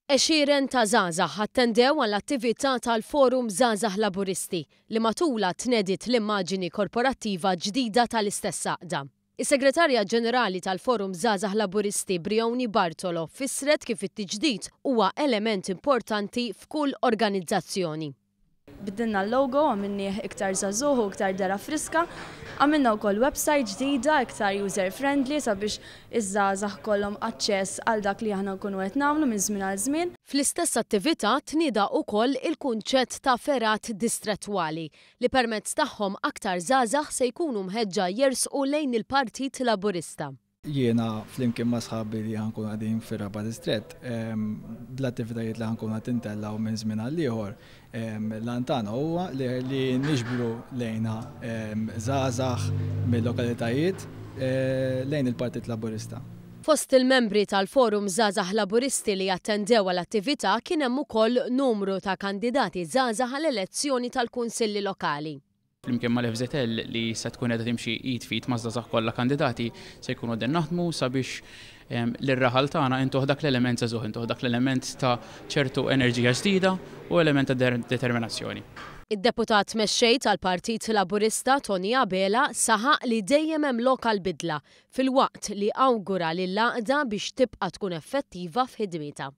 Għexieren ta' żgħażagħ attendew għall-attività tal-Forum Żgħażagħ Laburisti li matulha tnediet l-immaġini korporattiva ġdida tal-istess għaqda. Is-Segretarja Ġenerali tal-Forum Żgħażagħ Laburisti Brioni Bartolo fissret kif it-tiġdid huwa element importanti f'kull organizzazzjoni. Biddilna l-logo, għamilnieh iktar żagħżugħ u iktar dehra friska. Għamilna wkoll website ġdida iktar user friendly sabiex iż-żgħażagħ kollhom aċċess għal dak li aħna nkunu qed nagħmlu minn żmien għal żmien. Fl-istess attività tnieda ukoll il-kunċett ta' fergħat distrettwali li permezz tagħhom aktar żgħażagħ se jkunu mħeġġa jersqu lejn il-Partit Laburista. Jiena flimkien ma' sħabi li ħa nkunu qegħdin fir-raba' distrett, bl-attivitajiet li ħa nkunu qed intellgħu minn żmien għal ieħor, l-għan tagħna huwa li niġbru lejna żgħażagħ mill-lokalitajiet lejn il-Partit Laburista. Fost il-membri tal-Forum Żgħażagħ Laburisti li attendew għall-attività kien hemm ukoll numru ta' kandidati żgħażagħ għall-elezzjoni tal-Kunsilli Lokali. Flimkien mal-FŻL li se tkun qiegħda timxi id f'id maż-żgħażagħ kollha kandidati se jkunu qegħdin naħdmu sabiex lir-raħal tagħna intuh dak l-element żagħżugħ, intuh dak l-element ta' ċertu enerġija ġdida u element ta' determinazzjoni. Id-Deputat Mexxej tal-Partit Laburista Tony Abela saħaq li dejjem hemm lok għall-bidla filwaqt li awgura lill-għaqda biex tibqa' tkun effettiva f'ħidmietha.